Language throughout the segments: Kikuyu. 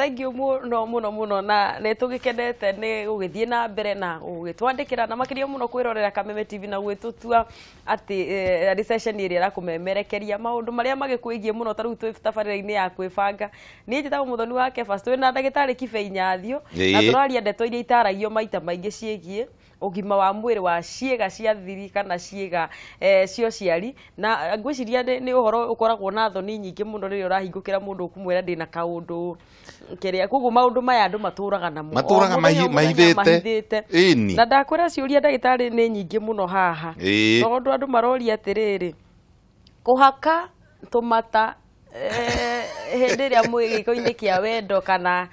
Thank you muno muno muno, na nĩ tũgĩkenete nĩ gũgĩthiĩ na mbere na gũgĩtwandĩkĩra na makĩria mũno kwĩrorera Kameme TV na gwĩtũtua atĩ arĩ session ĩrĩa ĩrakũmemerekeria maũndũ marĩa magĩkwĩgiĩ mũno. Ta rĩu twĩ tabarĩra-inĩ ya kwĩbanga, niĩ njĩtagwo Mũthoni wa Kebas, twĩ na ndagĩtarĩ Kibei Nyathio na tũraria ndeto iria itaragio maita maingĩ ciĩgiĩ ũgima wa mwĩrĩ wa ciĩga cia thiri kana ciĩga cia ũciari. Na ngwĩciria nĩ ũhoro ũkoragwo na thoni nyingĩ mũno rĩrĩa ũrahingũkĩra mũndũ ũkũmwĩra ndĩna kaũndũ kĩrĩa. Koguo maũndũ maya andũ matũraga namo. Matũraga O mũthenya o mũthenya. Mahithĩte. Mahithĩte. Ĩni. Na ndakwĩra ciũria, ndagĩtarĩ, nĩ nyingĩ mũno haha, tondũ andũ maroria atĩrĩrĩ, kũhaka tũmata hĩndĩ ĩrĩa mwĩ gĩko-inĩ kĩa wendo kana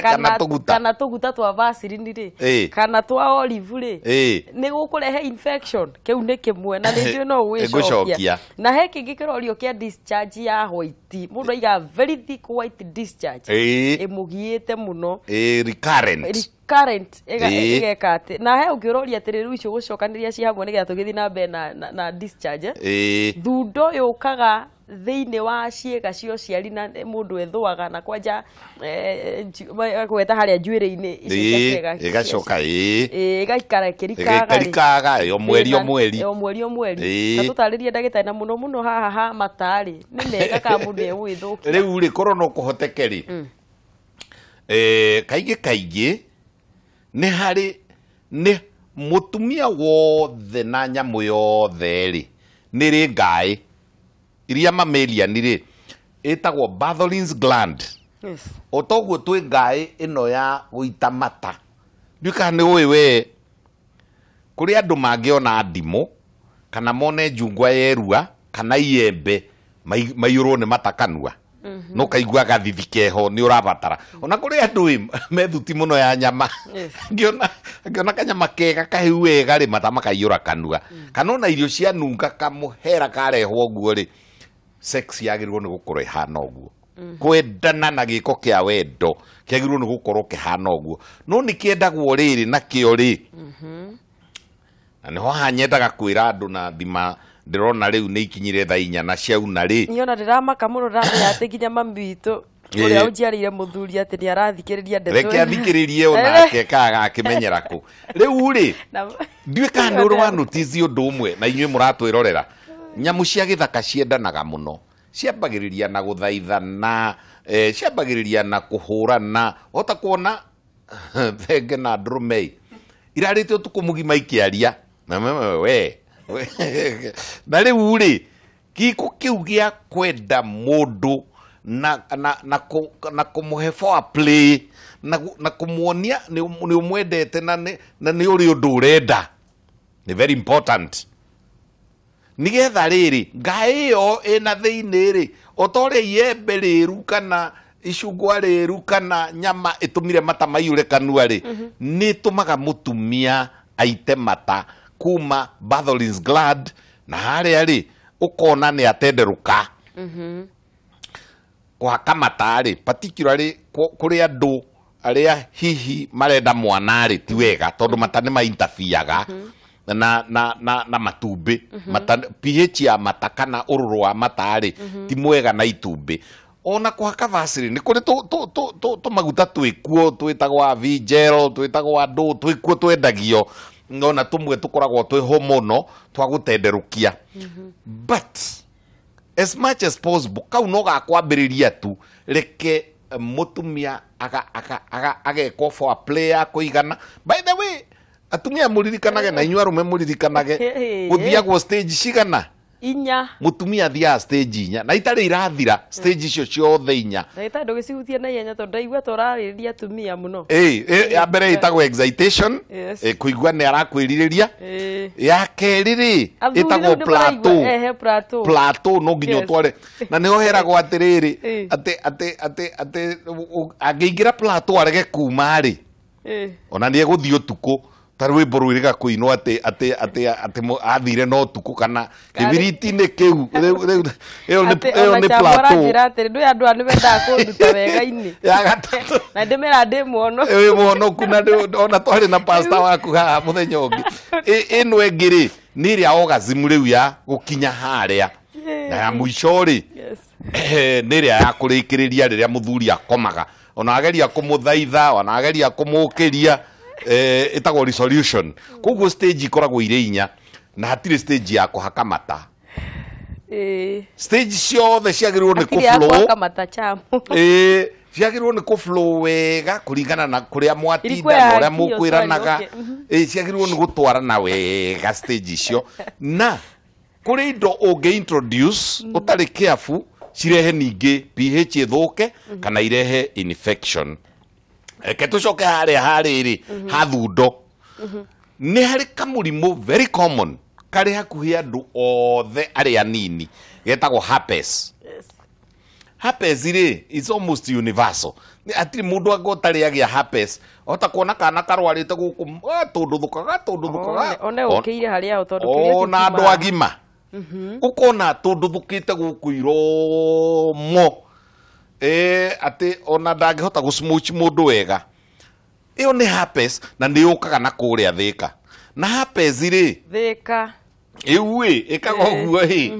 Kana tũguta. Kana tũguta twa Vaseline rĩ, kana twa olive rĩ, nĩ gũkũrehe infection? Kĩu nĩ kĩmwe na nĩ njũĩ no ũgĩcokia. Ngũcokia. Na he kĩngĩ kĩrorio kĩa discharge ya white, mũndũ aiga very thick white discharge ĩmũgiĩte mũno. Recurrent. Recurrent ĩgeka atĩ. Na he ũngĩ ũroria atĩrĩ, rĩu icio gũcokanĩria ci hamwe nĩgetha tũgĩthiĩ na mbere na discharge, eh? Thundo yũkaga thĩinĩ wa ciĩga cia ũciari na mũndũ ethũaga na kwanja gweta harĩa njuĩrĩ-inĩ icio cia kĩega. Ĩgacoka Ĩgaikara ĩkĩrikaga rĩ. Ĩkarikaga o mweri o mweri. O mweri o mweri. Na tũtarĩrie, ndagĩtarĩ, na mũno mũno haha ha matarĩ nĩ mega kana mũndũ egũgĩthũkia? Rĩu rĩ, korwo no kũhoteke rĩ, kaingĩ kaingĩ nĩ harĩ nĩ mũtumia wothe na nyamũ yothe rĩ, nĩ rĩ ngaĩ iria mammalian rĩ, ĩtagwo Bartholin's gland. O toguo twĩ ngaĩ ĩno ya gũita mata. Ndiũĩ kana nĩ ũĩ we kũrĩ andũ mangĩona ndimũ kana mone njungwa yerua kana iembe maiyũrwo nĩ mata kanua, no kaigua gathithi keho nĩ ũrabatara. Ona kũrĩ andũ ĩ methuti mũno ya nyama, ngĩona kanyama kega kahĩu wega rĩ, mata makaiyũra kanua, kana ona irio cia nunga kamũhera karehwo ũguo rĩ. Sex yagĩrĩirwo nĩ gũkorwo ĩhana ũguo, kwendana na gĩko kĩa wendo kĩagĩrĩirwo nĩ gũkorwo kĩhana ũguo, no nĩ kĩendagwo rĩrĩ nakĩo rĩ. Na nĩho haha nyendaga kwĩra andũ na thima ndĩrona rĩu nĩ ikinyire thaa 4 na ciauna rĩ. Niĩ ona ndĩramaka mũno, ndĩramenya atĩ nginya mami witũ ũrĩa ũnjiarĩire mũthuri atĩ nĩ arathikĩrĩria ndeto Reke ĩno. athikĩrĩrie onake kaga akĩmenyera kũ rĩu rĩ. Ndiũĩ kana nĩ ũrĩ wa notice ũndũ ũmwe, na inyuĩ mũratwĩrorera, nyamũ cia gĩthaka ciendanaga mũno, ciambagĩrĩria na gũthaithana, ciambagĩrĩria na kũhũrana. Hota kuona thenge na ndũrũme irarĩte ũtukũ mũgima ikĩaria na we na rĩu rĩ, gĩko kĩu gĩa kwenda mũndũ na kũmũhe foreplay na kũmuonia nĩ ũmwendete na nĩ ũrĩ ũndũ ũrenda nĩ very important, nigetha rĩrĩ ngaĩ ĩyo ĩna thĩinĩ rĩ, o ta ũrĩa iembe rĩru kana icungwa rĩru kana nyama ĩtũmire mata maiyũre kanua rĩ, nĩ ĩtũmaga mũtumia aite mata kuma Bartholin's gland, na harĩa rĩ ũkona nĩ atenderũka. Kũhaka mata rĩ, particularly kũrĩ andũ arĩa hihi marenda mwana rĩ, ti wega tondũ mata nĩ maintabiaga na matumbĩ. Mata, pH ya mata kana ũrũrũ wa mata rĩ, ti mwega na itumbĩ. Ona kũhaka Vaseline, nĩ kũrĩ tũmaguta twĩkuo twĩtagwo Avigel, twĩtagwo andũ twĩkuo twendagio, ona tũmwe tũkoragwo twĩ hormonal twa gũtenderũkia, but as much as possible kau no gakwambĩrĩria tu. Reke mũtumia agekwo foreplay ya kũigana. By the way, atumia mũririkanage na inyuĩ arũme mũririkanage, gũthiagwo stage cigana? 4. Mũtumia athiaga stage 4 na itarĩ irathira stage icio ciothe 4. Ndagĩtarĩ, ndũgĩcihutie na ihenya tondũ ndaigua ta ũrarĩrĩria atumia mũno. Ĩ ya mbere ĩtagwo excitation, kũigua nĩ arakwĩrirĩria. Ya kerĩ rĩ, Athuri ĩtagwo rĩu nĩ maraigua, plateau. Ehe, plateau. Plateau no nginya ũtware na nĩho heragwo atĩrĩrĩ, atĩ angĩingĩra plateau arege kuma rĩ, ona nĩ egũthiĩ ũtukũ ta rwĩmbo rwĩrĩga kũinwo atĩ athire no ũtukũ kana kĩbiriti-inĩ kĩu. Rĩu ĩyo nĩ Atĩ ĩyo ona nĩ Chamo plateau. aranjĩra atĩrĩ, ndũĩ andũ aya nĩ mendaga kũnduta wega-inĩ. Ya gatatũ, na ndĩmera ndĩ muono. Wĩ mũhonoku na ona twarĩ na pasta waku haha mũthenya ũngĩ. Ĩno ĩngĩ rĩ, nĩ ĩrĩa orgasm rĩu ya gũkinya harĩa, na ya mũico rĩ, nĩ ĩrĩa ya kũrĩkĩrĩria rĩrĩa mũthuri akomaga. Ona ageria kũmũthaitha, ona ageria kũmũkĩria, ĩtagwo resolution. Koguo stage ikoragwo irĩ inya, na hatirĩ stage ya kũhaka mata. Stage ciothe ciagĩrĩirwo nĩ kũ-flow. Ciagĩrĩirwo nĩ kũ-flow wega kũringana na kũrĩa mwatinda na ũrĩa mũkwĩranaga. Ciagĩrĩirwo nĩ gũtwarana wega stage icio. Na kũrĩ indo ũngĩ introduce ũtarĩ careful cirehe ningĩ pH ĩthũke kana irehe infection. Reke tũcoke harĩa harĩrĩ ha thundo. Nĩ harĩ kamũrimũ very common karĩ hakuhĩ andũ othe arĩa anini getagwo herpes. Herpes rĩ is almost universal. Hatirĩ mũndũ anga ũtarĩ agĩa herpes. Ota kuona kana karwarĩte gũkũ gatũndũthũka gatũndũthũka. One ũkĩire harĩa ho tondũ kĩrĩa ona andũ agima. Ũkona tũndũthũkĩte gũkũ iromo. Atĩ ona ndangĩhota gũsmooch mũndũ wega. Ĩyo nĩ herpes na nĩ yũkaga na kũrĩa Thĩka. Na herpes rĩ Thĩka ĩu ĩ ĩkaga ũguo ĩ.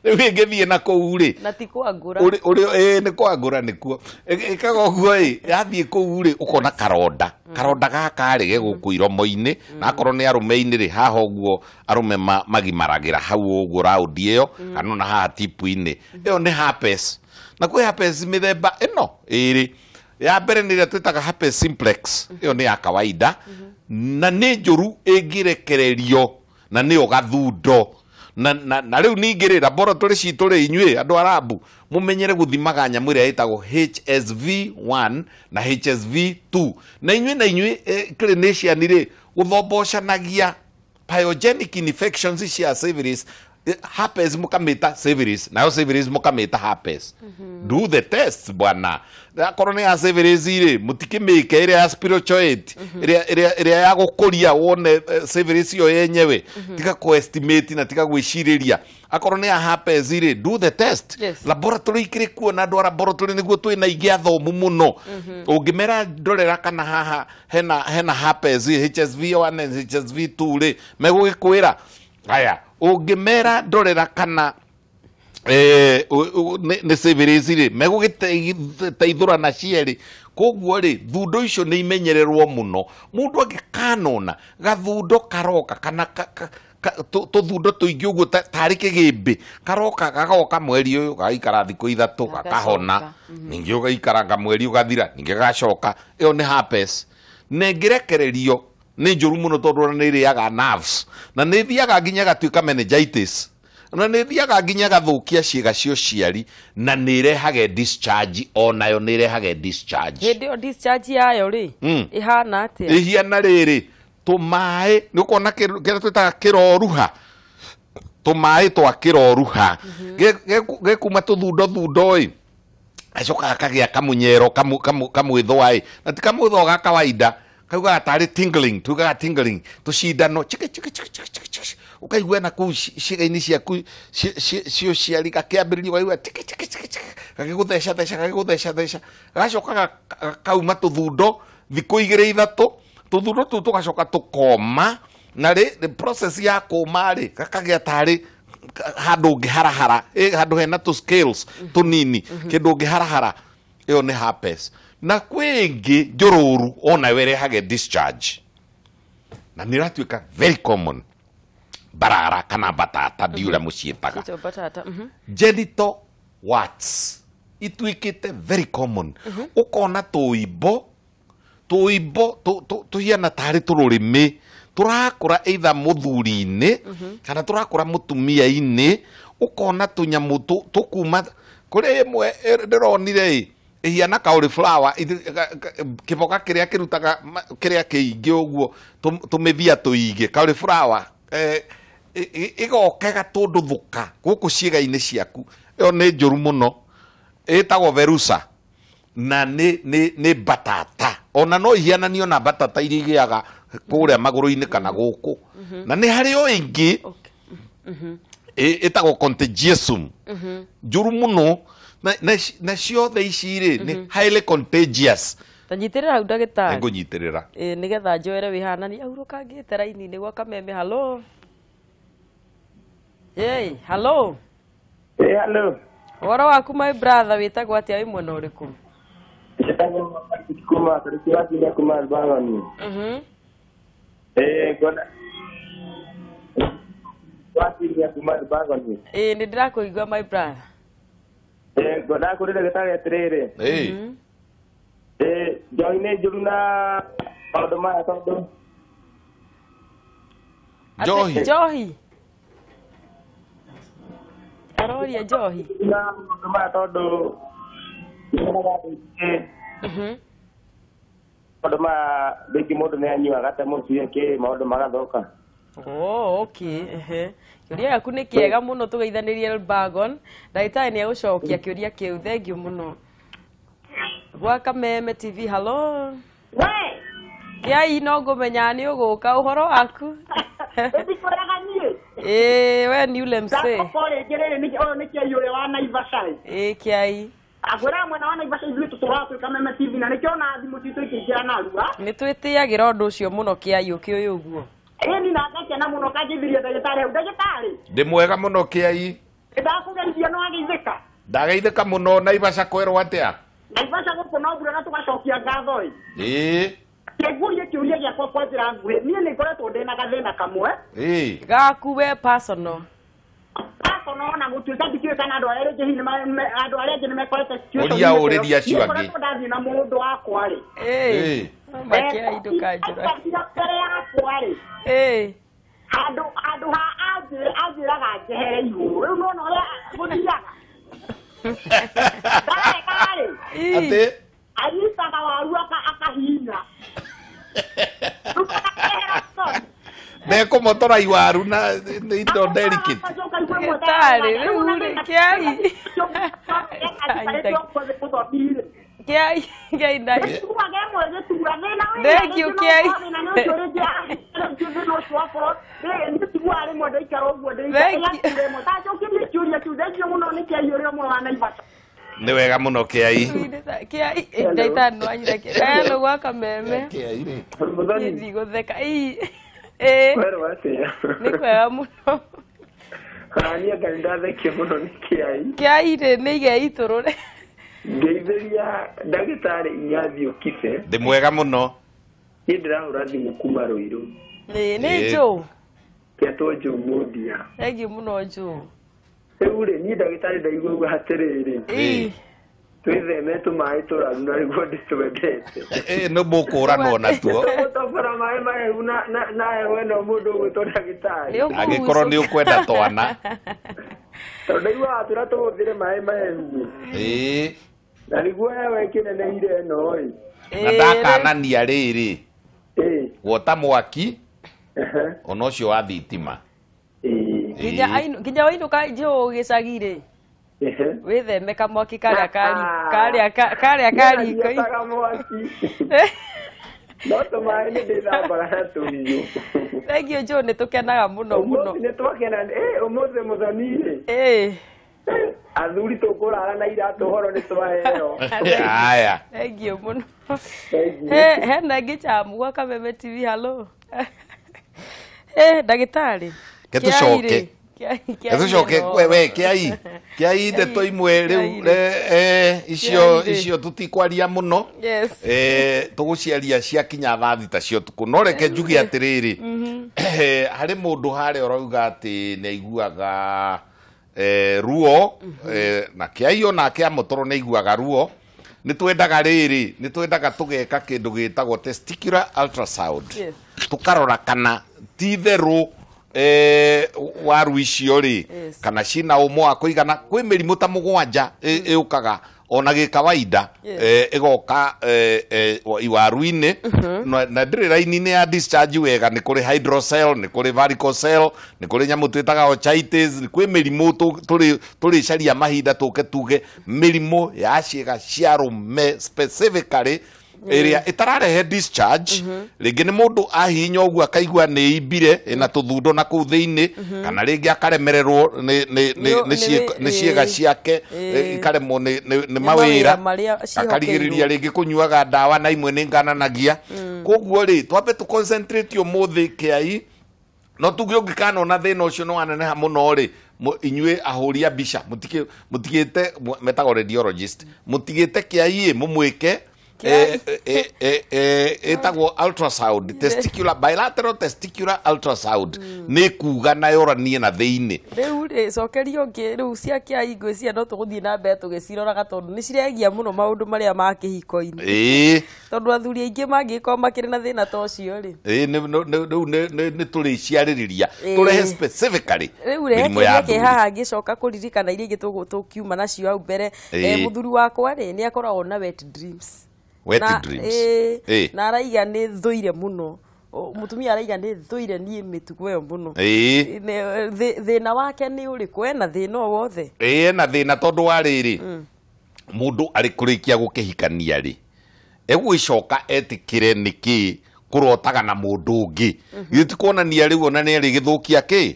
Rĩu ĩngĩthiĩ na kũu rĩ na ti kwangũra. Ũrĩ nĩ kwangũra nĩkuo. Ĩkaga ũguo ĩ yathiĩ kũu rĩ ũkona karonda. Karonda gaka rĩ ge gũkũ iromo-inĩ na akorwo nĩ arũme-inĩ rĩ haha ũguo arũme magimaragĩra hau ũguo raundi ĩyo kana ona haha tipu-inĩ. Ĩyo nĩ herpes. Na kwĩ herpes mĩthemba ĩno ĩrĩ. Ya mbere nĩ ĩrĩa twĩtaga herpes simplex. Ĩyo nĩ ya kawaida na nĩ njũru ĩngĩrekererio na nĩyo gathundo. Na rĩu ningĩ rĩ laboratory citũ rĩ inyuĩ andũ arabu mũmenyere gũthimaga nyamũ ĩrĩa ĩtagwo HSV1 na HSV2. Na inyuĩ clinician rĩ gũthombocanagia pyogenic infections cia syphilis, herpes mukamĩta syphilis nayo syphilis mukamĩta herpes. Do the tests bwana. Akorwo nĩ ya syphilis rĩ mũtikĩmĩke ĩrĩa ya spirocheat ĩrĩa ya gũkũria wone syphilis ĩyo yenyewe. Tiga kũ-estimate na tiga gwĩcirĩria. Akorwo nĩ ya herpes rĩ do the test. Laboratory ikĩrĩ kuo na andũ a laboratory nĩguo twĩna aingĩ athomu mũno. Ũngĩmera ndorera kana haha hena herpes HSV1 and HSV2 rĩ megũgĩkwĩra. Aya ũngĩmera ndorera kana nĩ syphilis rĩ megũgĩteithũrana cierĩ. Koguo rĩ thundo icio nĩ imenyererwo mũno. Mũndũ angĩkanona gathundo karoka kana tũthundo tũingĩ ũguo tarĩ kĩgĩmbĩ karoka gagoka mweri ũyũ gagaikara thikũ ithatũ gakahona ningĩ ũgaikaranga mweri ũgathira ningĩ gagacoka. Ĩyo nĩ herpes. Na ĩngĩrekererio nĩ njũru mũno tondũ ona nĩ ĩrĩaga nerves na nĩ ĩthiaga nginya ĩgatuĩka meningitis na nĩ ĩthiaga nginya ĩgathũkia ciĩga cia ũciari na nĩ ĩrehage discharge. Onayo nĩ ĩrehage discharge. Hĩndĩ ĩyo discharge yayo rĩ ĩhana atĩa? Ĩhiana rĩrĩ tũmaĩ nĩ ũkuona kĩrĩa twĩtaga kĩroruha, tũmaĩ twa kĩroruha gekuma tũthundo thundo ĩ gacoka gakagĩa kamũnyero kamwĩthũa ĩ na ti kamwĩthũa ga kawaida kaugaga tarĩ tingling, tugaga tingling tũcindano chiki chiki chiki chiki chiki ũkaigua na kũu ciĩga-inĩ ciaku cia ũciari gakĩambĩrĩria ũkaigua tiki tiki tiki tiki gagĩgũtheca theca gagĩgũtheca theca gagacoka gakauma tũthundo thikũ igĩrĩ ithatũ tũthundo tũu tũgacoka tũkoma na rĩ process ya kũma rĩ gakagĩa tarĩ handũ ũngĩharahara handũ hena tũ scales tũnini kĩndũ ũngĩharahara. Ĩyo nĩ herpes. Na kwĩ ĩngĩ njũrũru onayo ĩrehage discharge na nĩ ĩratuĩka very common. Barara kana batata ndiũĩ ũrĩa mũciĩtaga. Genital warts ituĩkĩte very common. Ũkona tũimbo tũimbo tũhiana tarĩ tũrũrĩmĩ tũrakũra either mũthuri-inĩ kana tũrakũra mũtumia-inĩ. Ũkona tũnyamũ tũkuma kũrĩ ĩmwe ndĩronire ĩ ĩhiana cauliflower kĩboga kĩrĩa kĩrutaga kĩrĩa kĩingĩ ũguo tũmĩthia tũingĩ cauliflower ĩgoka ĩgatũndũthũka gũkũ ciĩga-inĩ ciaku. Ĩyo nĩ njũru mũno ĩtagwo verusa na nĩ batata. Ona no ihiananio na batata iria igĩaga kũrĩa magũrũ-inĩ kana gũkũ. Na nĩ harĩ o ĩngĩ ĩtagwo contagiosum njũru mũno na ciothe ici rĩ nĩ highly contagious. Ta nyitĩrĩra hau ndagĩtarĩ. Nĩngũnyitĩrĩra. Nĩgetha njoere wĩhanani ahurũkangĩte raini-inĩ gwa Kameme. Hello. Hey, hello. Hey, hello. Ũhoro waku my brother wĩtagwo atĩa wĩ mwena ũrĩkũ? Njĩtagwo Patrick kuma tarĩki wa kiumia kuma Elbagon. Ngona wa kiumia kuma Elbagon. Ĩĩ, nĩ ndĩrakũigua my brother. Ngona kũrĩ ndagĩtarĩ atĩrĩrĩ. Njohi nĩ njũru na maũndũ maya tondũ Njohi. Njohi. Aroria njohi. Na maũndũ maya tondũ nĩnyonaga andũ aingĩ maũndũ maya rĩngĩ mũndũ nĩ anyuaga te mũciĩ kĩ maũndũ magathũka. Oh, okay. Ehe. Kĩũria gĩaku nĩ kĩega mũno tũgeithanĩrie Elbagon. Ndagĩtarĩ nĩ egũcokia kĩũria kĩu. Thengiũ mũno. Gwa Kameme TV, hello. We! Kĩai no ngũmenya nĩ ũgũka ũhoro waku. Ndikwĩraga niĩ. Ĩĩ, we ni ule msee. Ndakoko rĩngĩ rĩrĩ nĩ ũyũ nĩ kĩai ũrĩa wa Naivasha. Ĩĩ, kĩai. Ngwĩraga mwena wa Naivasha ithuĩ tũtũraga twĩ Kameme TV na nĩkĩo ona thimũ citũ ikĩingĩra narua. Nĩ twĩtĩagĩra ũndũ ũcio mũno kĩai ũkĩũĩ ũguo. Ĩni na ngakena mũno kanjĩthirie ndagĩtarĩ hau. Ndagĩtarĩ. Ndĩ mwega mũno kĩai. Ndakũgeithia no wageithĩka. Ndageithĩka mũno. Naivasha kwerwo atĩa? Naivasha gũkũ no mbura na tũgacokia ngatho ĩ. Ĩĩ. Kĩngurie kĩũria gĩakwa kwa njĩra nguhĩ. Niĩ nĩ ngoretwo ndĩna gathĩna kamwe. Ĩĩ. Gaku we personal. Personal na gũtuĩka ndikĩũĩ kana andũ arĩa rĩngĩ hihi andũ arĩa angĩ nĩmekorete situation Ũria inĩ ũrĩria acio Niĩ angĩ. ngoretwo ndathiĩ na mũndũ wakwa rĩ. Ĩĩ. Mama kĩai ndũkanjũrage. Aikarire mbere yakwa rĩ. Ĩĩ. Handũ ha anjĩraga njehere igũrũ. Rĩu nĩwona ũrĩa gũthiaga. Ndareka rĩ. Atĩ? Anyitaga waru akahinya. Ndekũmotora iwaru na indo delicate. Ndagĩtarĩ, rĩu rĩ, kĩai. Kĩai, kĩai ndagĩtarĩ. Thank you, kĩai. Nĩ wega mũno kĩai. Kĩai, ndagĩtarĩ nĩ wanyita kĩai. Hello, gwa Kameme. Kĩai rĩ. Niĩ ndigũtheka. Ii. Ĩĩ. Werwo atĩa? Nĩ kwega mũno. Niĩ Ngai ndathekio mũno nĩ kĩai. Kĩai rĩ, nĩ igeitũrũre. Ngeithĩria ndagĩtarĩ Inyathiũ Kibe. Ndĩ mwega mũno. Niĩ ndĩrahũra thimũ kuma Rũirũ. Ĩĩ, nĩ Njũũ. Ngetwo Njũũ Mũndia. Thengiũ mũno Njũũ. Rĩu rĩ, niĩ ndagĩtarĩ ndaigua ũguo atĩrĩrĩ. Ĩĩ. Twĩtheme tũmaĩ tũraru na nĩguo ndĩtwendete. Ĩĩ, nĩ mũkũranwo natuo. Tũgũtobora maĩ mahehu na heho ĩno mũndũ ũgwĩtwo ndagĩtarĩ. Angĩkorwo nĩ ũkwenda twana. Tondũ ndaigua watwĩra tũhũthĩre maĩ mahehu. Ĩĩ. Na nĩguo heho ĩkĩneneire ĩno ĩ. Na ndakanania rĩrĩ. Ĩĩ. Gwota mwaki. Ona ũcio wa thitima. Nginya wainũka Njũũ gĩcagi rĩ. Wĩtheme kamwaki karĩa karĩa ka riko. No tũmaĩ nĩ ndĩthambaga na tũhiũ. Thengiũ Njũũ, nĩ tũkenaga mũno mũno. Ũmũthĩ nĩ twakena. Ũmũthĩ mũthoni rĩ. Ĩĩ. Athuri tũkũrara na iratũ horo nĩ twaheo. Aya. Thengiũ mũno. Hena ĩngĩ chamu gwa Kameme TV, hello. Ndagĩtarĩ. Ke tũcoke. We kĩai. Kĩai ndeto imwe rĩu icio tũtikwaria mũno. Tũgũciaria ciakinya thaa thita cia ũtukũ. No reke njuge atĩrĩrĩ. Harĩ mũndũ harĩa ũrauga atĩ nĩ aiguaga ruo na kĩai onake amũtoro nĩ aiguaga ruo. Nĩ twendaga rĩrĩ, nĩ twendaga tũgeka kĩndũ gĩtagwo testicular ultrasound. Tũkarora kana ti itherũ waru icio rĩ kana cina ũmũ wa kũigana. Kwĩ mĩrimũ ta mũgwanja ĩũkaga ona gĩkawaida ĩgoka iwaru-inĩ na ndĩrĩ raini-inĩ ya discharge wega. Nĩ kũrĩ hydrocele, nĩ kũrĩ varicocele, nĩ kũrĩ nyamũ twĩtaga orchitis. Kwĩ mĩrimũ tũrĩcaria mahinda tũke tuge mĩrimũ ya ciĩga cia arũme specifically ĩrĩa ĩtararehe discharge. Rĩngĩ nĩ mũndũ ahihinya ũguo akaigua nĩ imbire ĩna tũthundo na kũu thĩinĩ, kana rĩngĩ akaremererwo nĩ ciĩga ciake ikaremwo nĩ mawĩra, akarigĩrĩria rĩngĩ kũnyuaga ndawa na imwe nĩ ngananagia. Koguo rĩ, twambe tũ concentrate ũmũthĩ kĩai. No tuge ũngĩkanona thĩna ũcio nĩ waneneha mũno rĩ, Inyuĩ ahũri a mbica mũtigĩte metagwo radiologist, mũtigĩte kĩai mũmwĩke ĩtagwo ultrasound, testicular, bilateral testicular ultrasound, nĩ kuga na yoranie na thĩinĩ. Rĩu rĩ, cokerio ũngĩ rĩu cia kĩai ngwĩciria no tũgũthiĩ na mbere tũgĩciroraga tondũ nĩ ciregia mũno maũndũ marĩa ma kĩhiko-inĩ. Tondũ athuri aingĩ mangĩkorwo makĩrĩ na thĩna ta ũcio rĩ. Rĩu nĩ tũrĩciarĩrĩria tũrehe specifically rĩu rĩ, mĩrimũ ya kĩũria kĩ athuri. Haha ngĩcoka kũririkana iria ingĩ tũkiuma nacio hau mbere. Mũthuri wakwa rĩ, nĩ akoragwo na wet dreams. Wet Na, dreams. Na araiga nĩ thũire mũno. Mũtumia araiga nĩ thũire niĩ mĩtugo ĩyo mũno. Thĩna wake nĩ ũrĩkũ? Ena thĩna o wothe? Ĩĩ, ena thĩna tondũ wa rĩrĩ, mũndũ arĩ kũrĩkia gũkĩhikania rĩ, egũgĩcoka etĩkĩre nĩkĩ kũrotaga na mũndũ ũngĩ? Githĩ ti kuonania rĩu ona nĩ arĩgĩthũkia kĩ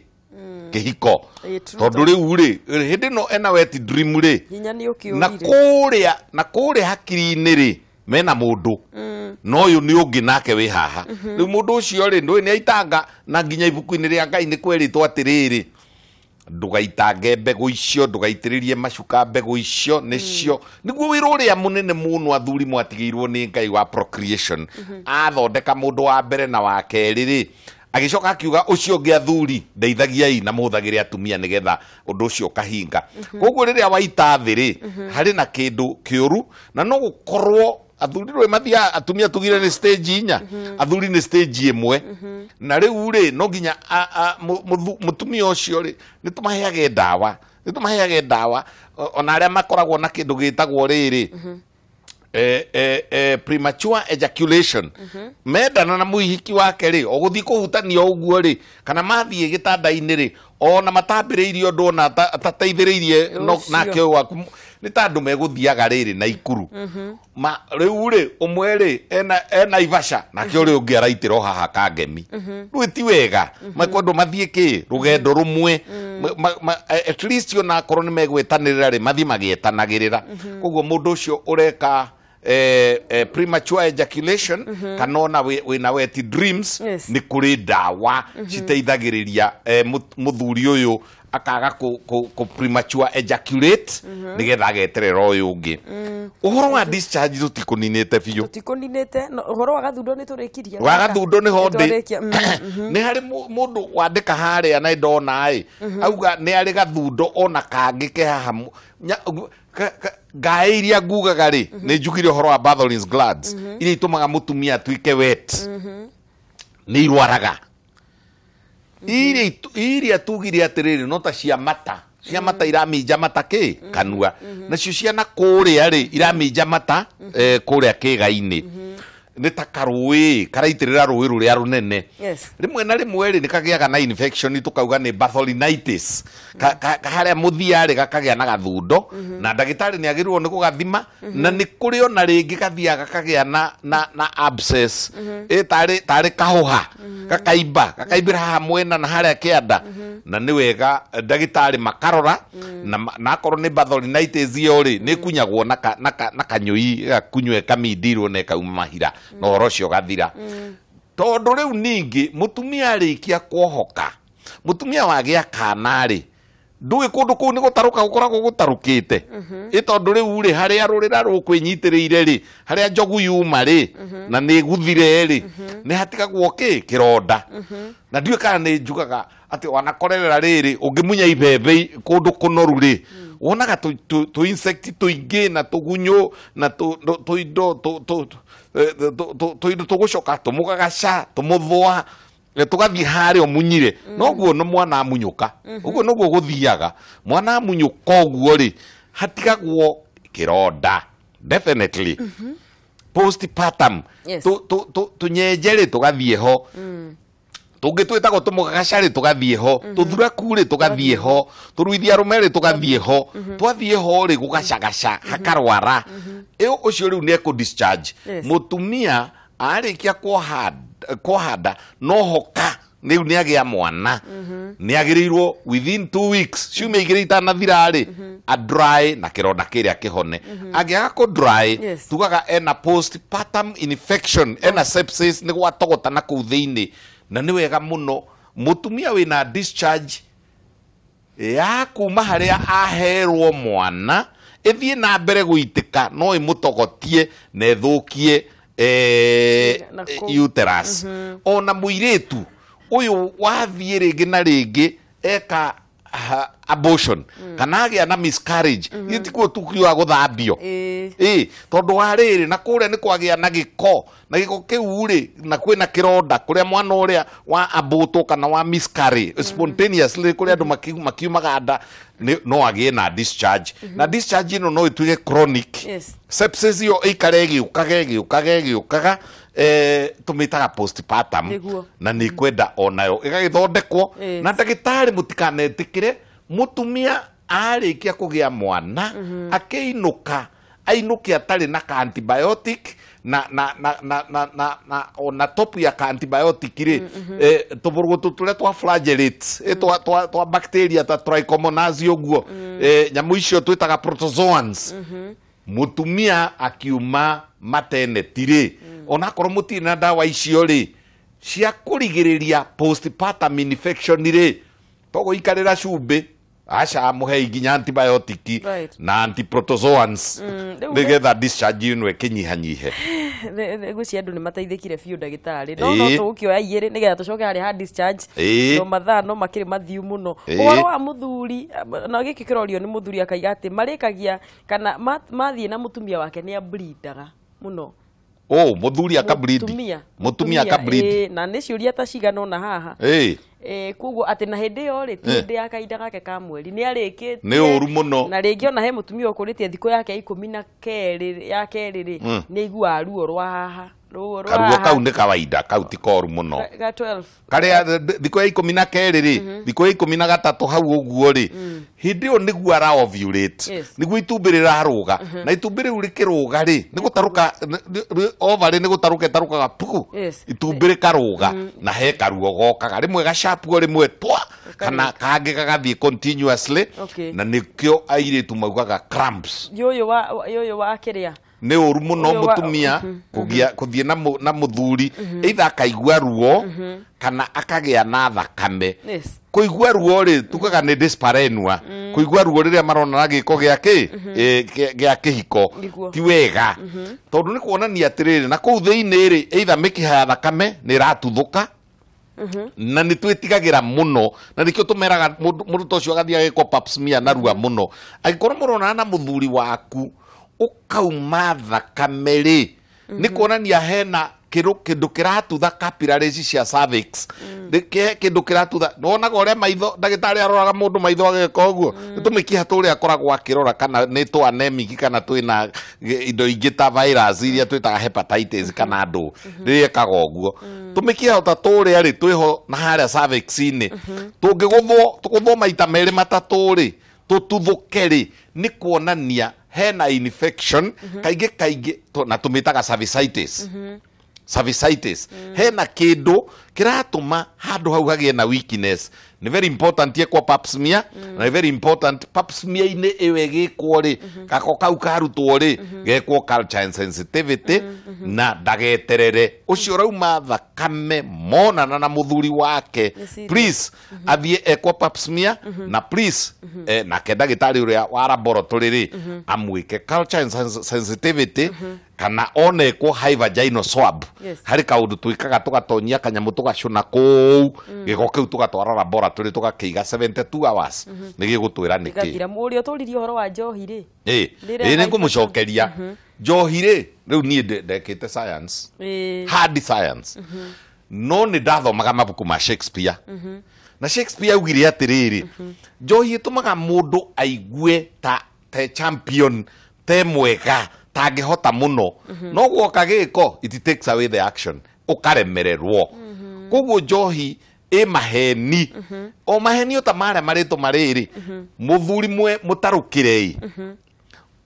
kĩhiko? Ĩĩ, true. Tondũ rĩu rĩ, hĩndĩ ĩno ena wet dream rĩ, hinya nĩ na ũkĩũrire. Kũrĩa na kũrĩa hakiri-inĩ rĩ, mena mũndũ no ũyũ nĩ ũngĩ nake wĩ haha. Rĩu mũndũ ũcio rĩ, ndũĩ nĩ aitanga, na nginya ibuku-inĩ rĩa Ngai nĩ kwerĩtwo atĩrĩrĩ, ndũgaitange mbegũ icio, ndũgaitĩrĩrie macuka mbegũ icio, nĩcio nĩguo wĩra ũrĩa mũnene mũno athuri mwatigĩirwo nĩ Ngai wa procreation. Athondeka mũndũ wa mbere na wa kerĩ rĩ, agĩcoka akiuga ũcio ũngĩ, athuri ndeithagiai na mũhũthagĩre atumia nĩgetha ũndũ ũcio ũkahinga. Koguo rĩrĩa waita thĩ rĩ, harĩ na kĩndũ kĩũru, na no gũkorwo athuri rĩ mathiaga, atumia tugire nĩ stage 4, athuri nĩ stage 1. Na rĩu rĩ, no nginya mũtumia ũcio rĩ, nĩ tũmaheage ndawa, nĩ tũmaheage ndawa ona arĩa makoragwo na kĩndũ gĩtagwo rĩrĩ premature ejaculation. Mendana na mũhiki wake rĩ, o gũthiĩ kũhutania ũguo rĩ, kana mathiĩ gĩtanda-inĩ rĩ, ona matambĩrĩirie ũndũ, ona atateithĩrĩirie no, Ũcio. Nake ũyũ waku nĩ ta andũ megũthiaga rĩrĩ na ikuru ma rĩu rĩ, ũmwe rĩ ena ibaca, nake ũrĩa ũngĩ araitĩra o haha kangemi. Rĩu ti wega makwendwo mathiĩ kĩ rũgendo rũmwe. At least ona akorwo nĩ megwetanĩrĩra rĩ, mathiĩ magĩetanagĩrĩra. Koguo mũndũ ũcio ũreka premature ejaculation kana ona wĩna wet dreams, nĩ kũrĩ ndawa citeithagĩrĩria mũthuri ũyũ akaga kũ premature ejaculate nĩgetha ageterera ũyũ ũngĩ. Ũhoro wa discharge tũtikũninĩte biũ. Tũtikũninĩte. No, ũhoro wa gathundo nĩ tũrĩkirie. Wa gathundo nĩho ndĩ. Nĩtwarĩkia. Nĩ harĩ mũndũ wandĩka harĩa na ndona ĩ auga nĩ arĩ gathundo ona kangĩ ke haha ngaĩ iria ngugaga rĩ, nĩ njugire ũhoro wa Bartholin's glands iria itũmaga mũtumia atuĩke wet, nĩ irwaraga iria tugire atĩrĩrĩ, no ta cia mata, cia mata iraminja mata kĩ kanua, nacio ciana kũrĩa rĩ iraminja mata kũrĩa kĩga-inĩ, nĩ ta karũĩ karaitĩrĩra rũĩ rũrĩa rũnene. Rĩmwe na rĩmwe rĩ, nĩ kagĩaga na infection, tũkauga nĩ Bartholinitis. Harĩa mũthia rĩ, gakagĩa na gathundo, na ndagĩtarĩ nĩ agĩrĩirwo nĩ gũgathima. Na nĩ kũrĩ ona rĩngĩ gathiaga gakagĩa na abscess, ĩ tarĩ kahũha gakaimba, gakaimbĩra haha mwena na harĩa kĩanda, na nĩ wega ndagĩtarĩ makarora. Na akorwo nĩ Bartholinitis ĩyo rĩ, nĩ ĩkunyagwo na kanyũi, ĩgakunywo, ĩkamindirwo na ĩkauma mahira, na ũhoro ũcio ũgathira. Tondũ rĩu ningĩ mũtumia arĩkia kuohoka, mũtumia wagĩa kana rĩ, ndũĩ kũndũ kũu nĩ gũtarũka gũkoragwo gũtarũkĩte ĩ, tondũ rĩu rĩ, harĩa rũrĩra rũkwĩnyitĩrĩire rĩ, harĩa njogu yuma rĩ, na nĩ guthire rĩ, nĩ hatigagwo kĩ kĩronda. Na ndiũĩ kana nĩ njugaga atĩ wanakorerera rĩrĩ, ũngĩmunya ibembe kũndũ kũnoru rĩ, wonaga tũ insect tũingĩ na tũgunyũ na tũindo tũindo tũgũcoka tũmũgagaca tũmũthũa, tũgathiĩ harĩa ũmunyire. Noguo no mwana amunyũka ũguo, noguo gũthiaga mwana amunyũka ũguo rĩ, hatigagwo kĩronda definitely postpartum. Tũnyenje rĩ, tũgathiĩ ho, tũngĩ twĩtagwo tũmũgagaca rĩ, tũgathiĩ ho, tũthuraku rĩ, tũgathiĩ ho, tũruithia arũme rĩ, tũgathiĩ ho. Twathiĩ ho rĩ, gũgacagaca hakarwara. Ĩyo ũcio rĩu nĩ ekũ discharge. Mũtumia arĩkia kuoha nda no hoka rĩu nĩ agĩa mwana, nĩ agĩrĩirwo within 2 weeks, ciumia 2 itanathira rĩ, a dry na kĩronda kĩrĩa kĩhone. Angĩaga kũ dry, tugaga ena postpartum infection, ena sepsis, nĩ gwatogota na kũu thĩinĩ. Na nĩ wega mũno mũtumia wĩna discharge Ya kuma harĩa aherwo mwana ĩthiĩ na mbere gũitĩka no ĩmũtogotie na ĩthũkie Na kũu. Uterus. Ona mũirĩtu ũyũ wathiĩ rĩngĩ na rĩngĩ eka abortion kana agĩa na miscarriage, mm tikuo tukiuga gũthambio. Ĩ tondũ wa rĩrĩ na kũrĩa nĩ kwagĩa na gĩko, na gĩko kĩu rĩ, na kwĩna kĩronda kũrĩa mwana ũrĩa wa abũtwo kana wa miscarry spontaneously, kũrĩa andũ makiumaga nda no agĩe na discharge, na discharge ĩno no ĩtuĩke chronic. Sepsis ĩyo ĩikare ĩgĩũkaga ĩgĩũkaga ĩgĩũkaga, tũmĩtaga postpartum. Na nĩ kwenda onayo ĩgagĩthondekwo. Na ndagĩtarĩ, mũtikanetĩkĩre mũtumia arĩkia kũgĩa mwana akĩinũka ainũke atarĩ na ka antibiotic na ona top ya ka antibiotic rĩ, tũbũrũgũtũ tũrĩa twa flagellates, twa bacteria ta trichomonas ũguo, nyamũ icio twĩtaga protozoans. Mutumia akiuma maternity rĩ, onakorwo mũtirĩ na ndawa icio rĩ cia kũrigĩrĩria postpartum infection rĩ, togũikarĩra cumbĩ, aca, mũhei nginya antibiotic na antiprotozoans Rĩu nĩgetha discharge ĩno ĩkĩnyihanyihe. Ngwĩciria andũ nĩ mateithĩkire biũ, ndagĩtarĩ, no tũgũkĩoya igĩrĩ nĩgetha tũcoke harĩa ha discharge. No mathaa no makĩrĩ mathiu mũno. Ũhoro wa mũthuri na gĩkĩ kĩrorio nĩ mũthuri akaiga atĩ marĩkagia kana mathiĩ na mũtumia wake nĩ ablindaga mũno. Oh, mũthuri akableed? Mũtumia. Mũtumia akableed? Na nĩ ciũria ta cigana ũna haha. Koguo atĩ na hĩndĩ ĩyo rĩ, ti hĩndĩ ya kahinda gake ka mweri, nĩ arĩkĩtie. Nĩ ũru mũno. Na rĩngĩ ona he mũtumia ũkũrĩtie thikũ yake ya 12 ya kerĩ rĩ, nĩ aiguaga ruo rwa haha, ruo rwa Karuo haha. Kau nĩ kawaida, kau ti koru mũno. Ga 12. Karĩa thikũ ya 12 rĩ, thikũ ya 13 hau ũguo rĩ, hĩndĩ ĩyo nĩguo ara ovulate. Nĩguo itumbĩ rĩrarũga, na itumbĩ rĩu rĩkĩrũga rĩ, nĩ gũtarũka ovary, nĩ gũtarũka ĩtarũkaga puku. Itumbĩ rĩkarũga na he karuo gokaga rĩmwe gacapuo, rĩmwe twa kana kangĩ gagathiĩ continuously. Na nĩkĩo airĩtu maugaga cramps. Yũyũ wa kĩrĩa. Nĩ ũru mũno. Ũyũ wa- Mũtumia kũgĩa kũthiĩ na mũthuri, either akaigua ruo kana akagĩa na thakame. Kũigua ruo rĩ, tugaga nĩ dyspareunia, kũigua ruo rĩrĩa maronana gĩko gĩa kĩ gĩa kĩhiko. Ti wega, tondũ nĩ kuonania atĩrĩrĩ, na kũu thĩinĩ rĩ, either mĩkiha ya thakame nĩ ĩratuthũka, na nĩ twĩtigagĩra mũno, na nĩkĩo tũmeraga mũndũ ta ũcio agathiĩ agĩkwo pap smear narua mũno. Angĩkorwo mũronana na mũthuri waku ũkauma thakame rĩ, nĩ kuonania hena kĩndũ kĩratutha capillaries cia cervix. Nĩ kĩndũ kĩratutha. Nĩwonaga ũrĩa maitho ndagĩtarĩ aroraga mũndũ maitho ageka ũguo, nĩ tũmĩkiha tũrĩa akoragwo akĩrora kana nĩ tũ anemic kana twĩna indo ingĩ ta virus iria twĩtaga hepatitis kana ndũ. Rĩrĩa ekaga ũguo, tũmĩkiha ta tũrĩa rĩ, twĩho na harĩa cervix-inĩ, tũngĩgũthwo tũgũthwo maita merĩ matatũ rĩ, tũtuthũke rĩ, nĩ kuonania hena infection kaingĩ kaingĩ, na tũmĩtaga cervicitis. Cervicitis, hena kĩndũ kĩratũma handũ hau hagĩe na weakness. Nĩ very important yekwo pap smear, na nĩ very important pap smear-inĩ ĩyo ĩgĩkwo rĩ, gako kau karutwo rĩ, gekwo culture and sensitivity, na ndageterere ũcio ũrauma thakame monana na mũthuri wake. Nĩ serious. Please athiĩ ekwo pap smear, na please nake ndagĩtarĩ ũrĩa wa laboratory rĩ, amwĩke culture and sensitivity kana onekwo high vaginal swab. Harĩ kaũndũ twĩkaga, tũgatonyia kanyamũ, tũgacũna kũu gĩko kĩu, tũgatwara laboratory, tũgakĩiga 72 hours, nĩ gĩgũtwĩra nĩkĩ. Gathira mũrĩa ũtũririe ũhoro wa njohi rĩ. Rĩrĩa Ĩ, nĩ ngũmũcokeria njohi rĩ, rĩu niĩ ndekĩte science, hard science, no nĩ ndathomaga mabuku ma Shakespeare, na Shakespeare augire atĩrĩrĩ, njohi ĩtũmaga mũndũ aigue ta te champion, te mwega, tangĩhota mũno, no guoka gĩko, it takes away the action, ũkaremererwo. Koguo njohi ĩ maheni, o maheni o ta marĩa marĩtũ marĩrĩ mũthuri mwe mũtarũkĩre ĩ,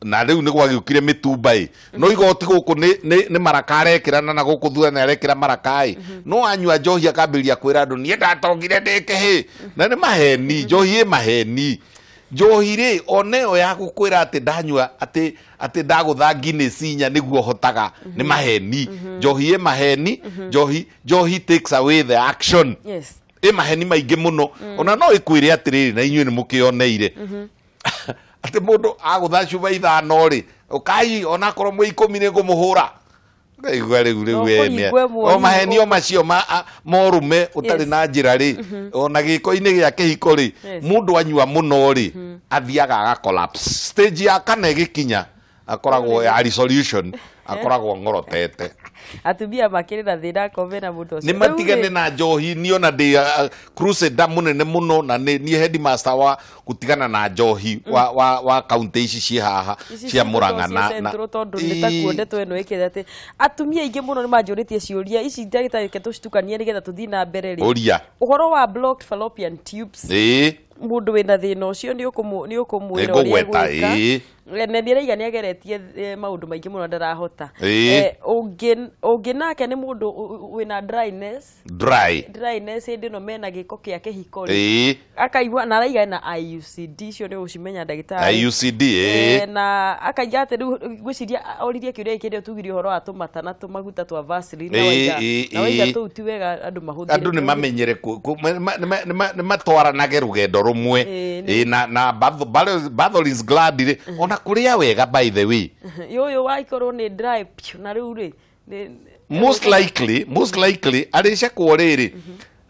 na rĩu nĩ gwagĩũkire mĩtumba ĩ, no igoti gũkũ nĩ maraka arekĩrana, na gũkũ thutha nĩ arekĩra maraka ĩ, no anyua njohi akambĩrĩria kwĩra andũ, "Niĩ ndatongire ndĩ kĩhĩ," na nĩ maheni. Njohi ĩ maheni. Njohi rĩ, ona ĩyo ya gũkwĩra atĩ ndanyua atĩ ndagũtha Guinness inya nĩguo hotaga, nĩ maheni. Njohi ĩ maheni. Njohi takes away the action. Ĩ maheni maingĩ mũno. Ona no ĩkwĩre atĩrĩrĩ, na inyuĩ nĩ mũkĩoneire atĩ mũndũ agũtha cuba 5 rĩ, ũkai onakorwo mwĩ 10 nĩ ngũmũhũra. Ngaigua rĩu No we kũringwo ĩmwe o mahenio macio ma morume ũtarĩ na njĩra rĩ, ona gĩko-inĩ gĩa kĩhiko rĩ, mũndũ anyua mũno rĩ, athiaga aga collapse. Stage ya kana ĩgĩkinya akoragwo ya resolution, akoragwo ng'orotete. Atumia makĩrĩ na thĩna akorwo mena mũndũ ũcio. Nĩ matigane na njohi. Niĩ ona ndĩ crusader mũnene mũno, na nĩ niĩ headmaster wa gũtigana na njohi wa kaunti ici ciĩ haha cia Murang'a na tondũ nĩ takuo ndeto ĩno ĩkĩte atĩ atumia aingĩ mũno nĩ manjũrĩtie ciũria ici. Ndagĩtarĩ, reke tũcitukanie nĩgetha tũthiĩ na mbere rĩ. Ũria. Ũhoro wa blocked fallopian tubes, Ĩĩ. Mũndũ wĩna thĩna ũcio nĩ ũkũmwĩra ũrĩa Nĩngũgweta, egwĩka. ĩĩ. Na nĩ araiga nĩ ageretie maũndũ maingĩ mũno, ndarahota. Ĩĩ. Ũngĩ nake nĩ mũndũ wĩna dryness. Dry. Dryness hĩndĩ ĩno mena gĩko kĩa kĩhiko rĩ, akaigua na araiga na IUCD, icio nĩ ũcimenya, ndagĩtarĩ. IUCD, ĩĩ. Na akaiga atĩ rĩu ngwĩciria oririe kĩũria gĩkĩ rĩo tugire ũhoro wa tũmata na tũmaguta twa Vaseline na waiga na waiga tũu ti wega andũ mahũthĩre. Andũ nĩ mamenyere nĩ matwaranage rũgendo rũmwe. Ĩĩ, Ĩĩ, na Bartholin's gland rĩ, ona kũrĩa wega, by the way. Yũyũ waikorwo nĩ dry piũ, na rĩu rĩ Most likely arĩcekwo rĩrĩ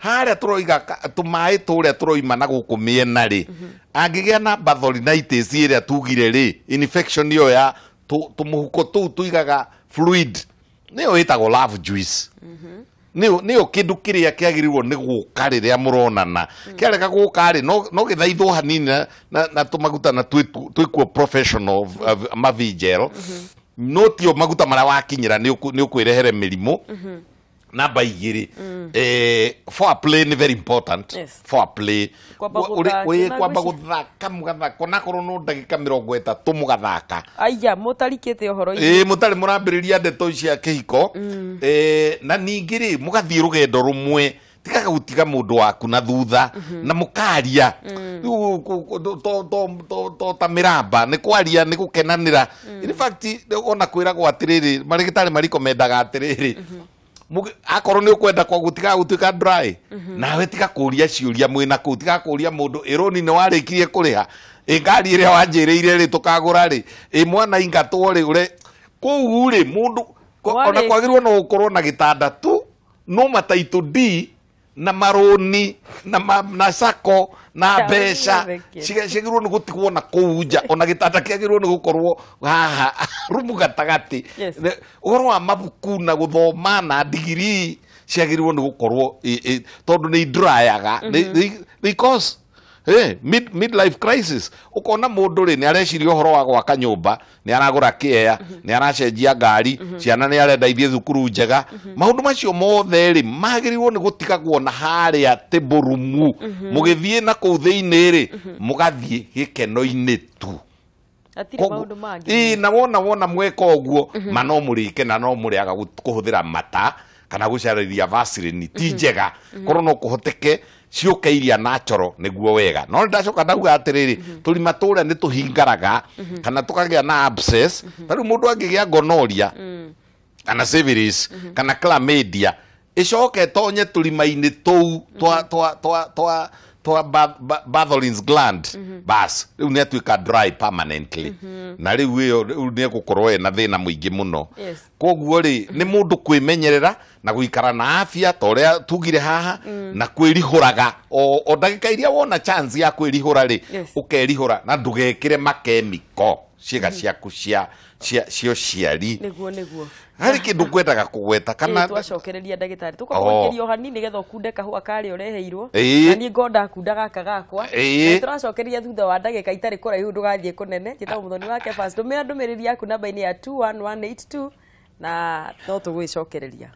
harĩa tũroiga tũmaĩ tũrĩa tũroima na gũkũ mĩena rĩ, angĩgĩa na Bartholinitis ĩrĩa tugire rĩ, infection ĩyo ya tũmũhuko tũu tũigaga fluid, nĩyo ĩtagwo love juice, nĩyo kĩndũ kĩrĩa kĩagĩrĩirwo nĩ gũka rĩrĩa mũronana. Kĩarega gũka rĩ, no gĩthaithwo hanini na tũmaguta na twĩkuo professional mavinjero, no tio maguta marĩa wakinyĩra nĩ ũkwĩrehere mĩrimũ. Namba 2, foreplay nĩ very important. Foreplay. Kwamba gũthaka, na kwamba ngwĩciria gũthaka, mũgathaka onakorwo no ndagĩka 30 mũgathaka. Aya mũtarikĩte ũhoro-inĩ. Ĩĩ, mũtarĩ mũrambĩrĩria ndeto cia kĩhiko. Na ningĩ rĩ, mũgathiĩ rũgendo rũmwe, tigaga gũtiga mũndũ waku na thutha, na mũkaria. Rĩu to ta mĩramba nĩ kwaria, nĩ gũkenanĩra. In fact, ona kwĩragwo atĩrĩrĩ, marĩgĩtarĩ marikomendaga atĩrĩrĩ, akorwo nĩ ũkwenda kwa gũtigaga gũtuĩka dry, nawe tiga kũria ciũria mwĩna kũu, tiga kũria mũndũ ĩrũni nĩ warĩkirie kũrĩha, ĩ ngari ĩrĩa wanjĩrĩire rĩ, tũkagũra rĩ, ĩ mwana ingatwo rĩ, ũre kũu rĩ mũndũ ona kwagĩrĩirwo no gũkorwo na gĩtanda tu, no mataitũ D na marũni na sako na Taũni mbeca gũthekia. Ciagĩrĩirwo nĩ gũtigwo na kũu nja. Ona gĩtanda kĩagĩrĩirwo nĩ gũkorwo haha rumu gatagatĩ. Ũhoro wa mabuku na gũthoma na ndigiri ciagĩrĩirwo nĩ gũkorwo tondũ nĩ indurayaga. They cause midlife crisis. Ũkona mũndũ rĩ, nĩ areciria ũhoro wa gwaka nyũmba, nĩ aragũra kĩea, nĩ aracenjia ngari, ciana nĩ arenda ithiĩ thukuru njega. Maũndũ macio mothe rĩ, magĩrĩirwo nĩ gũtigagwo na harĩa table room. Mũgĩthiĩ na kũu thĩinĩ rĩ, mũgathiĩ gĩkeno-inĩ tu. Hatirĩ maũndũ mangĩ. Ĩĩ, na wona mweka ũguo, ma no mũrĩke na no mũrĩaga kũhũthĩra mata kana gũcarĩria Vaseline ti njega. Korwo no kũhoteke ciũke iria natural nĩguo wega. No ndacoka ndauga atĩrĩrĩ, tũrima tũrĩa nĩ tũhingaraga kana tũkagĩa na abscess. Ta rĩu mũndũ angĩgĩa gonorrhea kana syphilis kana chlamydia, ĩcoke tonye tũrima-inĩ tũu twa Bartholin's gland, bas rĩu nĩ atuĩka dry permanently, na rĩu ĩyo rĩu nĩ egũkorwo ena thĩna mũingĩ mũno. Koguo rĩ, nĩ mũndũ kwĩmenyerera na gũikara na afya ta ũrĩa tugire haha, na kwĩrihũraga o ndagĩka iria wona chance ya kwĩrihũra rĩ, ũkerihũra na ndũgekĩre makemiko ciĩga ciaku cia ũciari. Nĩguo. Harĩ kĩndũ ngwendaga kũgweta kana Ĩĩ, twacokereria, ndagĩtarĩ, tũkagũikĩria o hanini nĩgetha ũkunde kahũa karĩa ũreheirwo. Na niĩ ngonda kunda gaka gakwa. Na tũracokereria thutha wa ndagĩka itarĩ kũraihu, ndũgathiĩ kũnene. Njĩtagwo Mũthoni wa Kefas. Tũmĩra ndũmĩrĩri yaku namba-inĩ ya 21182 na no tũgwĩcokereria.